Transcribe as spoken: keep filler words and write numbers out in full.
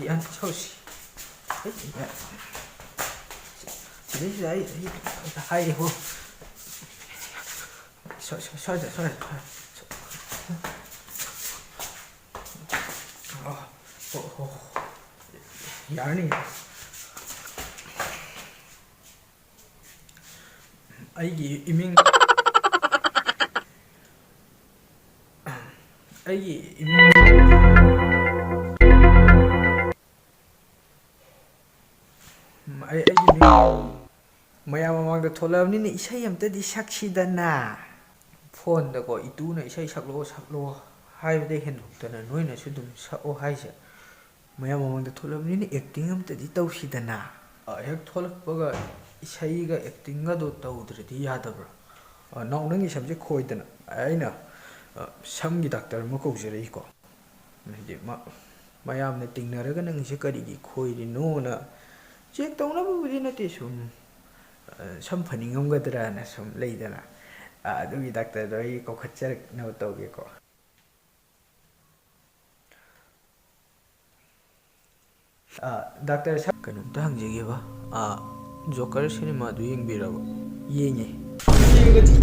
ꯌꯥꯅꯤ, ꯁꯣꯁꯤ꯫ ꯑꯩ, ꯁꯤꯗꯩꯁꯤꯗ ꯑꯩ, ꯑꯩ ꯍꯥꯏꯔꯦꯀꯣ꯫ ꯁꯣ-, ꯁꯣ-, ꯁꯣꯏꯗ, ꯁꯣꯏꯗ, ꯁꯣꯏꯗ꯫ ꯑꯣ, ꯑꯣ, ꯑꯣ꯫ ꯌꯥꯔꯅꯤ꯫ ꯑꯩꯒꯤ ꯏꯃꯤꯡ, ꯑꯩꯒꯤ ꯏꯃꯤꯡ, ꯑꯩ, ꯑꯩꯒꯤ ꯃꯤꯡ ꯃꯌꯥꯝ ꯃꯃꯥꯡꯗ ꯊꯣꯛꯂꯛꯑꯕꯅꯤꯅ ꯏꯁꯩ ꯑꯝꯇꯗꯤ ꯁꯛꯁꯤꯗꯅ꯫ ꯐꯣꯟꯗꯀꯣ ꯏꯇꯨꯅ ꯏꯁꯩ ꯁꯛꯂꯛꯑꯣ, ꯁꯛꯂꯛꯑꯣ ꯍꯥꯏꯕꯗꯩ ꯍꯦꯟꯗꯣꯛꯇꯅ ꯅꯣꯏꯅꯁꯨ ꯑꯗꯨꯝ ꯁꯛꯑꯣ ꯍꯥꯏꯁꯦ꯫ ꯃꯌꯥꯝ ꯃꯃꯥꯡꯗ ꯊꯣꯛꯂꯛꯑꯕꯅꯤꯅ acting ꯑꯝꯇꯗꯤ ꯇꯧꯁꯤꯗꯅ꯫ ꯑ, ꯍꯦꯛ ꯊꯣꯛꯂꯛꯄꯒ ꯏꯁꯩꯒ actingꯒꯗꯣ ꯇꯧꯗ꯭ꯔꯗꯤ ꯌꯥꯗꯕ꯭ꯔꯥ? ꯑ, ꯅꯥꯎ, ꯅꯪꯒꯤ ꯁꯝꯁꯦ ꯈꯣꯏꯗꯅ꯫ ꯑꯩꯅ, ꯑ, ꯁꯝꯒꯤ ꯗꯥꯛꯇꯔ ꯑꯃ ꯀꯧꯖꯔꯛꯏꯀꯣ꯫ ꯍꯥꯏꯗꯤ ꯃ-, ꯃꯌꯥꯝꯅ ꯇꯤꯡꯅꯔꯒ ꯅꯪꯒꯤꯁꯦ ꯀꯔꯤꯒꯤ ꯈꯣꯏꯔꯤꯅꯣꯅ check ꯇꯧꯅꯕꯕꯨꯗꯤ ꯅꯠꯇꯦ, ꯁꯨꯝ, ꯑ, ꯁꯝ ꯐꯅꯤꯡꯉꯝꯒꯗ꯭ꯔꯥꯅ ꯁꯨꯝ ꯂꯩꯗꯅ꯫ ꯑ, ꯑꯗꯨꯒꯤ ꯗꯥꯛꯇꯔꯗꯣ ꯑꯩ ꯀꯧꯈꯠꯆꯔꯛꯅꯕ ꯇꯧꯒꯦꯀꯣ꯫ ꯑ, ꯗꯥꯛꯇꯔ ꯁꯥ-, ꯀꯩꯅꯣꯝꯇ ꯍꯪꯖꯒꯦꯕ꯫ ꯑ, ꯖꯣꯀꯔ ꯁꯤꯅꯦꯃꯥꯗꯨ ꯌꯦꯡꯕꯤꯔꯕꯣ? ꯌꯦꯡꯉꯦ꯫ ꯌꯦꯡꯉꯗꯤ